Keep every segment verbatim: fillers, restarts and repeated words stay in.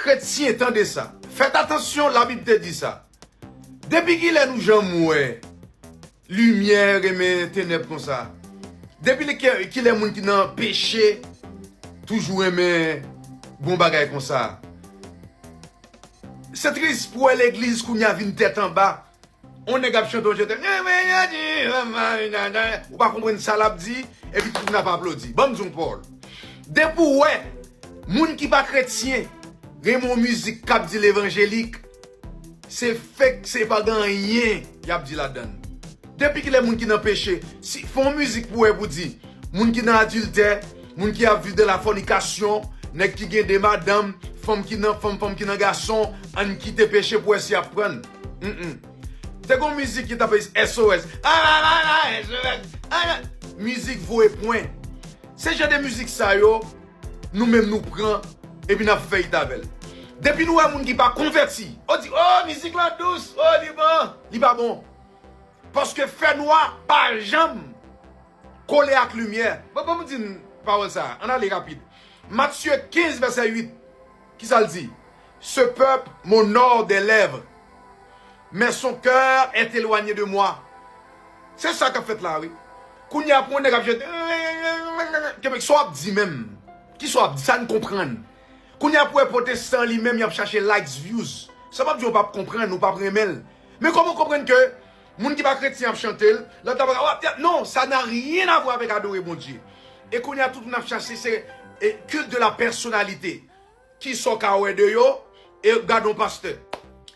Kretyen, tande sa. Fèt atansyon, Labib te di sa. Depi kilè nou janm wè limyè renmen tenèb konsa? Depi kilè moun ki nan peche toujou renmen bon bagay konsa? Se tris pou wè legliz kounye a vin tèt anba. On nèg ap chante, on chante. Ou pa konprann sa l ap di, epi tout moun ap aplodi. Ban m di w, Paul. Depi w wè moun ki pa kretyen renmen yon mizik k ap di l evanjelik, se fake, se pa gen anyen y ap di ladan l. Depi kilè moun ki nan peche, si fè yon mizik pou wè pou di, moun ki nan adiltè, moun ki ap viv de la fònikasyon, nèg ki gen de madanm, fanm ki nan fanm, fanm ki nan gason, ann kite peche pou wè si y ap pran. Mm-mm. Te gon mizik ki t ap S O S. Ah, ah, ah, ah, S O S. Ah, ah. Mizik voye pwen. Se jan de mizik sa yo, nou menm nou pran, epi n ap fè it avè l. Depi nou wè moun ki pa konvèti, ou di, oh, mizik lan dous, oh, li bon, li pa bon. Paske fènwa pa janm kole ak limyè. Bon, bon, m di n pawòl sa a. Ann ale rapid. Matye kenz, vèsè uit. Kisa l di? Ce peuple m'honore des lèvres, mais son cœur est éloigné de moi. Se sa k ap fèt la, wi. Kounye a, pou yon nèg ap jete, kenbe, sa w ap di menm? Kisa w ap di? Sa n konprann. Kounye a, pou wè pwotestan li menm, y ap chache likes, views. Sa m ap di, w p ap konprann, ou p ap renmen l. Men kòman w konprann ke moun ki pa kretyen ap chante l, lòt la pa ka, w ap, non, ça n'a rien à voir avec adorer Bondye. E kounye a, tout moun ap chache, se, e, culte de la personnalité. Kisa w ka wè de yo? E gade yon pastè.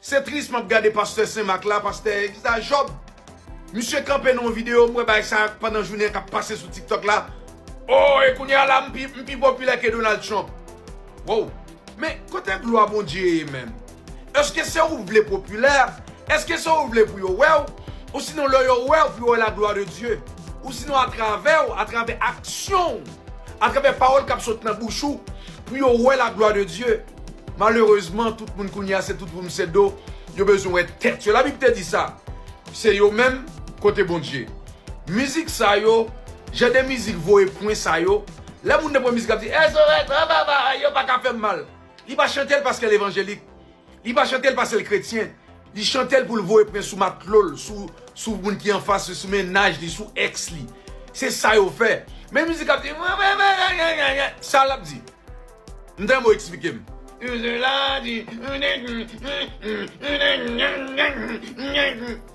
Se tris, m ap gade pastè Senmak la, pastè, kisa, Jòb. Misye kanpe nan yon videyo, m wè bagay sa pandan jounen k ap pase sou TikTok la. Oh, e kounye a la, m pi, m pi popilè ke Donald Trump. Wow. Men, kote glwa Bondye ye menm? Èske se ou vle popilè? Èske se ou vle pou yo wè w? Ou sinon, lè yo wè w, pou yo wè la gloire de Dieu? Ou sinon, atravè w, atravè aksyon w, atravè pawòl k ap sot nan bouch ou, pou yo wè la gloire de Dieu? Malerezman, tout moun kounye a, se tout moun se do, yo bezwen wè tèt yo. Labib te di sa. Se yo menm kote Bondye. Mizik sa yo, jan de mizik voye pwen sa yo, lè moun nan pran mizik ap di, S O S, ah, ba, ba, yo pa ka fè m mal. Li pa chante l paske l evanjelik. Li pa chante l paske l kretyen. Li chante l pou l voye pwen sou matlo l, sou, sou moun ki anfas li, sou mennaj li, sou èks li. Se sa yo fè. Men mizik ap di, sa l ap di. M tande mo eksplike m.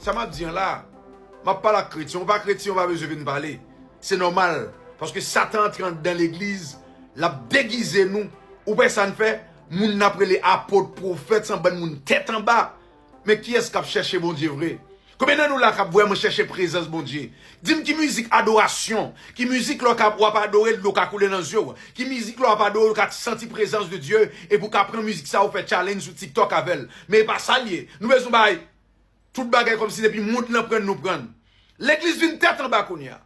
Sa m ap di an la, m ap pale ak kretyen, ou pa kretyen, ou pa bezwen vin pale. Se nòmal, paske Satan antre anndan legliz, l ap degize nou. Ou wè sa n fè? Moun n ap rele apot, pwofèt, se yon bann moun tèt anba. Men kiyès k ap chèche Bondye vre? Konbyen nan nou la k ap vrèman chèche prezans Bondye? Di m ki mizik adorasyon, ki mizik lè w ap adore, dlo ka koule nan zye w, ki mizik lè w ap adore, w ka santi prezans de Dye, epi w ka pran mizik sa, w fè challenge sou TikTok avè l. Men e pa sa l ye. Nou bezwen bay tout bagay kòmsi depi mond lan pran n, nou pran n. Legliz vin tèt anba kounye a.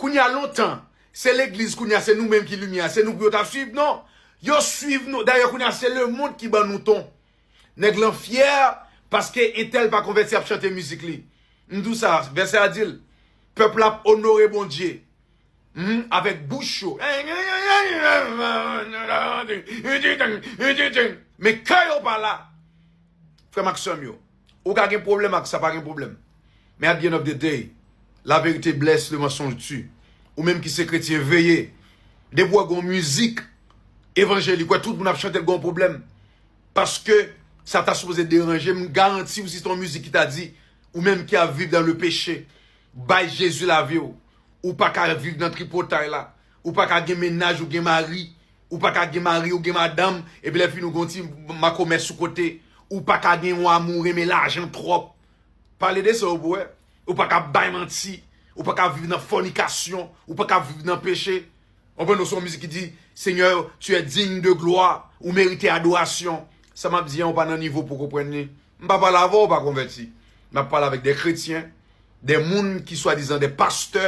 Kounye a lontan, se legliz kounye a, se nou menm ki limyè a, se nou pou yo t ap swiv, non. Yo swiv nou. Dayè kounye a, se lemonn ki ban nou ton. Nèg lan fyè paske entèl pa konvèti ap chante mizik li. M di w sa, vèsè a di l, pèp la ap onore Bondye, hmm, avèk bouch yo. Men kè yo pa la. Frè m ak sè m yo, ou ka gen pwoblèm ak sa, pa gen pwoblèm. Men at the end of the day, la vérité blesse, le mensonge tue. Ou menm ki se kretyen, veye. Depi w wè gon mizik evanjelik, wè tout moun ap chante l, gon pwoblèm. Paske sa ta sipoze deranje m, m garanti w si se yon mizik ki ta di, ou menm ki ap viv dans le péché, bay Jezi lavi w. Ou pa ka viv nan tripotay la. Ou pa ka gen mennaj, ou gen mari. Ou pa ka gen mari, ou gen madanm, epi lè fini ou gen yon ti makomè sou kote. Ou pa ka gen yon amou, renmen lajan twòp. Pale de sa w pou wè. Ou pa ka bay manti. Ou pa ka viv nan fònikasyon. Ou pa ka viv nan peche. Ou konprann, se yon mizik ki di, Seigneur, tu es digne de gloire. Ou merite adorasyon. Sa m ap di an, ou pa nan nivo pou konprann li. M pa pale avè w, ou pa konvèti. M ap pale avèk de kretyen, de moun ki swadizan de pastè,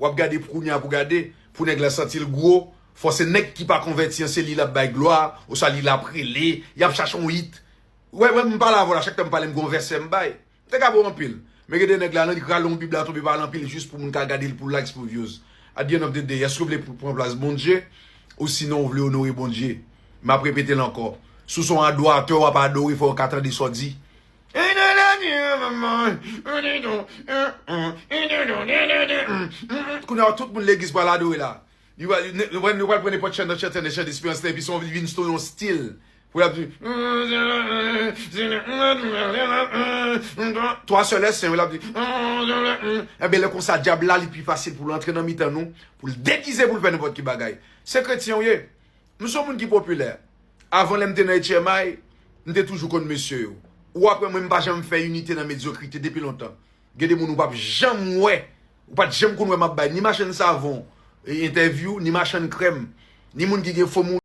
w ap gade pou kounye a pou gade, pou nèg la santi l gwo, fò se nèg ki pa konvèti an, se li l ap bay glwa, oswa li l ap rele, y ap chache yon hit. Wè, wè, m pale avè w la, chak tan m pale, m gon vèsè m bay. M te ka ba w anpil. Men gen de nèg la, nan li rale yon Bib la, tonbe pa l anpil, jis pou moun ka gade l, pou likes, pou views. At the end of the day, èske w vle pran plas Bondye? Ou sinon ou vle onore Bondye? M ap repete l ankò. Si w se yon adoratè, w ap adore, fò yo ka tande sa w di. Kounye a tout moun legliz pral adore la. Yo pral, yo pral pran nenpòt chan nan chante, nan chante esperans la, epi se yon vin yon stil. Pou l ap di, twa sè lè sen, pou l ap di, enben lè konsa, dyab la, li pi fasil pou l antre nan mitan nou, pou l degize, pou l fè nenpòt ki bagay. Se kretyen w ye. M se yon moun ki popilè. Avan lè m te nan H M I, m te toujou konn mesye yo. Ou apre mwen, m pa janm fè inite nan medyokrite depi lontan. Gen de moun ou p ap janm wè, ou pa t janm konn wè m ap bay ni machann savon, e, entèvyou, ni machann krèm, ni moun ki gen fo